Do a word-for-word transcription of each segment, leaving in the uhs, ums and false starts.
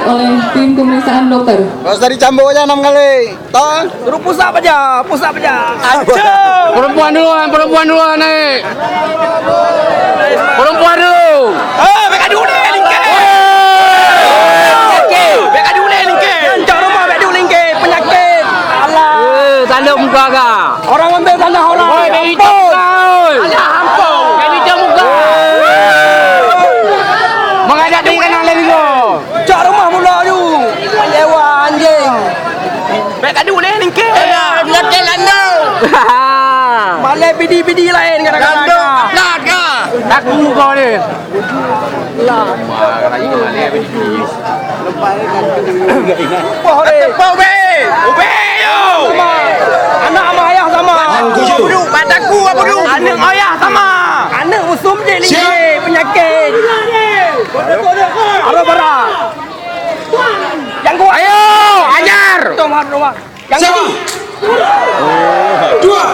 oleh tim pemeriksaan dokter. Harus dari cambuk aja enam kali. Tong. Suruh pusat aja, pusat aja. Aduh. Perempuan duluan, perempuan duluan naik. Perempuan dulu. Eh, bèk adu lé lingkè. Bèk adu lé lingkè. Cok rumah bèk adu lingkè. Penyakit. Alah. Eh, tanda muka kah? Orang ambil tanah orang. Oi, bèk icok muka, oi. Alah, ampun. Bèk icok muka. Menghadap diri kanan lagi kau. Cok rumah mula tu. Penyewa anjing. Bèk kadu lé lingkè. Penyakit landau. Malèe bidi-bidi laén kadang-kadang. Landau, pekat ka. Takut kau ni. Lah. Wah, deh. Ubé, ubé, ubé, yo. Anak sama ayah sama. Bataku apa dulu? Aneuk ayah sama. Aneuk usum je lingkè penyakit. Arah bara. Yang kuat. Ayo, ajar. Tomar, tomar. Yang kuat. Satu. Dua.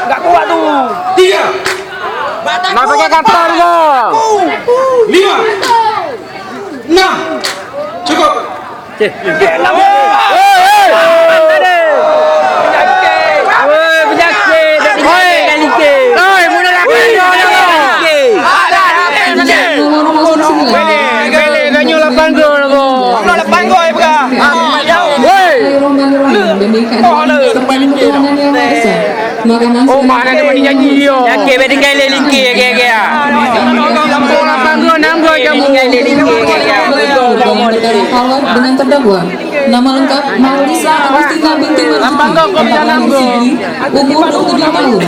Enggak kuat tu. Tiga. Nak pakai kata juga. Lima. Enam. Cukup. Hei, hei. Hei, penyakit. Hei. Hei, mula lapan gol. Ada, ada, ada. Gele, gele, ganyo lapan gol, gol. Lapan gol, peugah. Woi. Oh, mana ada mani janji, yo. Yakin, bèk tinggai lé lingkè, yakin, yakin. Lapan gol, enam gol, kamu. Tinggai lé lingkè, yakin. Dengan terdakwa. Nama lengkap, Marlisa Agustina binti Marzuki. Lapan gol, kau bisa enam gol. Umur dua puluh tujuh tahun.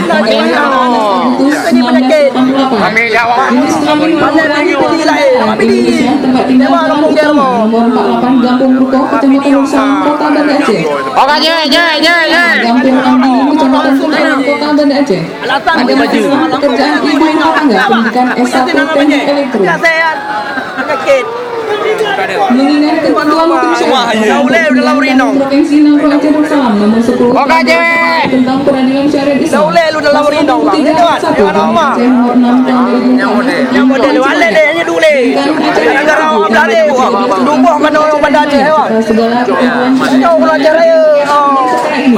Kami jawab. Jenis kelamin perempuan, Indonesia, tempat tinggal Kampung Utama, nomor empat lapan Gampong Rukoh, Kecamatan Usang, Kota Banda Aceh. Oke, jai, jai, jai, jai. Gampong Ambi, Kecamatan Sumedang, Kota Banda Aceh. Ada baju. Pekerjaan ibu rumah tangga, pendidikan S satu Teknik Elektro. Mengingat ketentuan Perusahaan Provinsi Nanggroe Aceh Darussalam nomor sepuluh tentang peradilan syariat Islam. Pasal dua puluh tiga ayat satu Undang-Undang Aceh nomor enam tahun dua ribu empat belas. Dengan acara tersebut, segala ketentuan syariat ini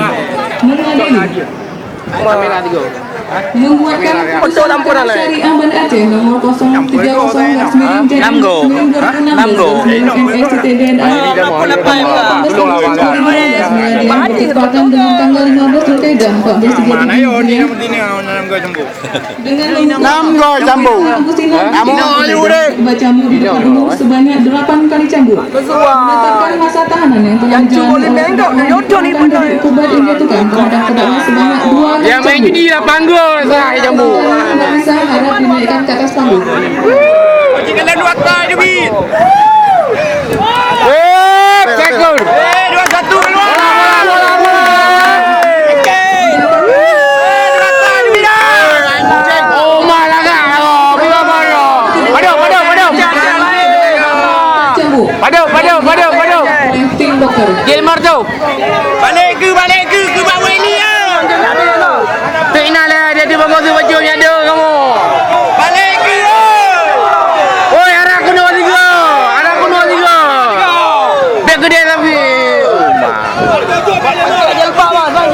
mengadili. Menguatkan syariah Banda Aceh nomor kosong tiga kosong garis miring Z M garis miring dua ribu enam belas garis miring M S C T D N A garis miring dua ribu enam belas garis miring bertepatan dengan tanggal lima belas Zulkaidah empat belas tiga puluh Hijriah. Dengan enam gol cambuk. Baca di depan umum sebanyak delapan kali cambuk. Menetapkan masa tahanan yang telah dijalani oleh terdakwa, hukuman yang dijatuhkan terhadap terdakwa sebanyak dua kali cambuk. Yang main judi lapan gol sah, ya, cambuk. Tidak bisa harap dinaikkan ke atas panggung. Wuh, cik kena dua kali jubit. Eh, second. Eh, dua satu keluar. Bola, bola, bola, bola. Eh, dua kali jubit dah. Oh, malah dah. Oh, bola, bola. Padam, padam, padam. Padam, padam, padam, padam. Gilmar tu. Balek ke, balek ke, ke bak Wenny ah. Tek ina lah, dia tu bangun tu baju yang ada kamu. Balek ke, oh. Oi, arah kuno tiga. Arah kuno tiga. Biar gede tapi.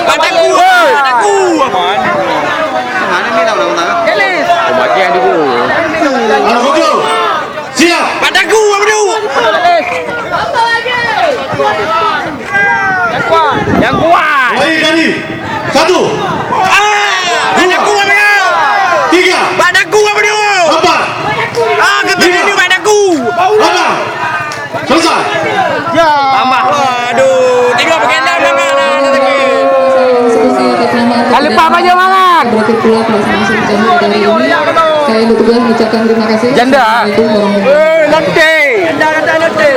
Padaku, padaku. Mana ni dah orang tak? Kelis. Oh, bagian dulu. Anak betul. Siap. Padaku, apa tu? Yang kuat. Yang kuat. Baik, tadi. Satu. Ah, dua. Padaku, apa tu? Tiga. Padaku, apa tu? Empat. Ah, kata dia padaku. Lima. Lapan. Selesai. Ya. Tambah. Aduh, tiga pakai enam, enam, enam, enam, enam. Jangan lupa baju mangan. Berikut pula pelaksanaan sidang kali ini. Saya bertugas mengucapkan terima kasih. Janda. Assalamualaikum warahmatullahi wabarakatuh. Eh, nanti. Janda, janda, nanti.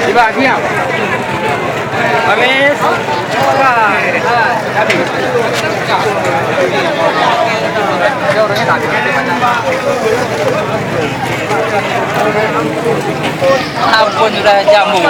Tiba, diam. Habis. Ampun, sudah jambu.